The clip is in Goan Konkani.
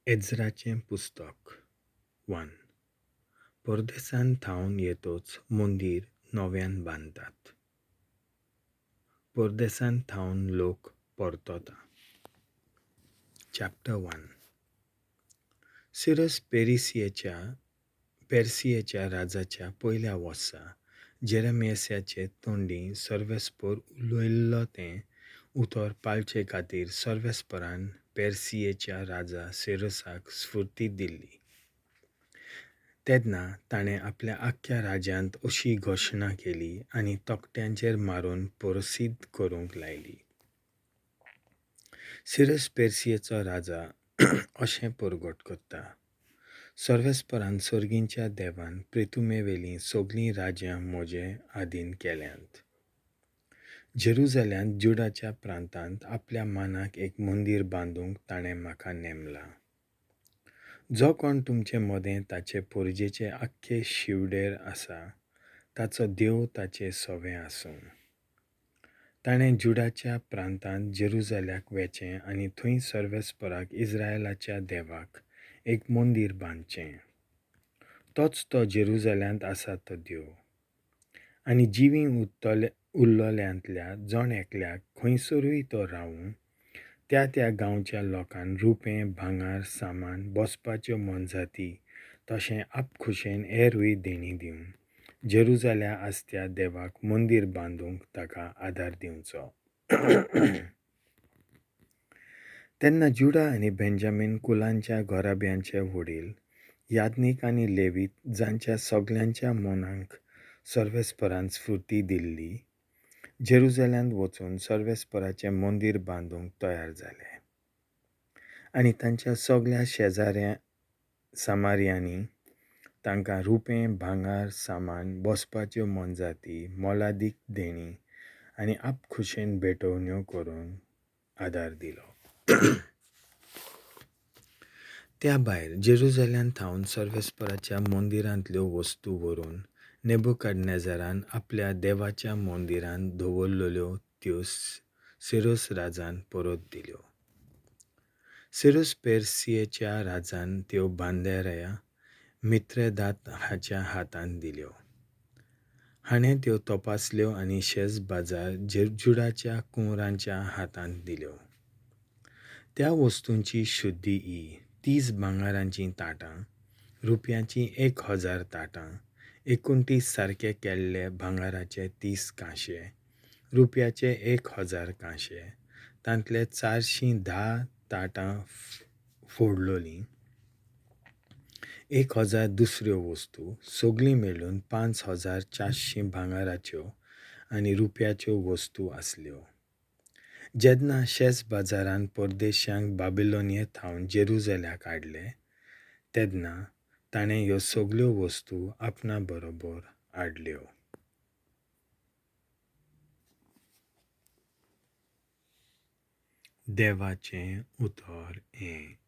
एज्राचें पुस्तक 1. परदेसांत थावन येतोच मंदीर नव्यान बांदतात. परदेसांत थावन लोक परतता. चॅप्टर 1. सिरस पेर्सियेच्या राजाच्या पयल्या वर्सा जेरेमियाचे तोंडी सर्वेस्पर उलयल्लो तें उतर पाळचे खातीर सर्वेस्परान पेर्सियेच्या राजा सिरसाक स्फूर्ती दिल्ली. तेन्ना ताणें आपल्या आख्ख्या राज्यांत अशी घोशणा केली आनी तकट्यांचेर मारून प्रसिद्ध करूंक लायली. सिरस पेर्सियेचो राजा अशें परगट करता, सर्वेस्परान सर्गींच्या देवान प्रितुमेवेलीं सगलीं राज्यां म्हजे आदीन केल्यांत. जेरुजाल्यांत जुडाच्या प्रांतांत आपल्या मानाक एक मंदीर बांदूंक ताणें म्हाका नेमलां. जो कोण तुमचे मदें ताचे पोरजेचे आख्खे शिवडेर आसा ताचो देव ताचे सवें आसूं. ताणें जुडाच्या प्रांतांत जेरुजाल्याक वेचें आनी थंय सर्वेस्पराक इस्रायलाच्या देवाक एक मंदीर बांदचें. तोच तो जेरुजाल्यांत आसा तो देव. आनी जिवीं उरलेल्यांतल्या जण एकल्याक खंयसरूय तो रावूं त्या त्या गांवच्या लोकान रुपें, भांगर, सामान, बसपाच्यो मोनजाती तशें आपखुशेन हेरूय देणी दिवन जेरुजाल्या आसत्या देवाक मंदीर बांदूंक ताका आदार दिवचो. तेन्ना जुडा आनी बेंजामीन कुलांच्या घराब्यांचे वडील, याज्ञीक आनी लेवीत जांच्या सगल्यांच्या मनांक सर्वेस्परान स्फूर्ती दिल्ली, जेरुजाल्यांत वचून सर्वेस्पराचें मंदीर बांदूंक तयार जाले. आनी तांच्या सगल्या शेजाऱ्या सामार्यांनी तांकां रुपें, भांगर, सामान, बसपाच्यो मोनजाती, मोलादीक देणी आनी आपखुशेन भेटवण्यो करून आदार दिलो. त्या भायर जेरुजाल्यांत थावन सर्वेस्पराच्या मंदिरांतल्यो वस्तू व्हरून नेबुकदनेझरान आपल्या देवाच्या मंदिरांत दवरलेल्यो त्यो सिरस राजान परत दिल्यो. सिरस पेर्सियेच्या राजान त्यो बांदेराया मित्रेदात हाच्या हातांत दिल्यो. हाणें त्यो तपासल्यो आनी शेज बाजार जुडाच्या कुंवरांच्या हातांत दिल्यो. त्या वस्तूंची शुद्धी ही 30 भांगराचीं ताटां, रुपयाचीं 1000 ताटां, 29 सारके केल्ले भांगराचे 30 कांशे, रुपयाचे 1000 कांशे, तांतले 410 ताटां फोडलोलीं, 1000 दुसऱ्यो वस्तू, सगलीं मेळून 5400 भांगराच्यो आनी रुपयाच्यो वस्तू आसल्यो. जेन्ना शेज बाजारान परदेशांक बाबिलोनिये थावन जेरुजाल्याक हाडले तेन्ना ताणें ह्यो सगल्यो वस्तू आपणा बरोबर हाडल्यो. देवाचें उतर हें.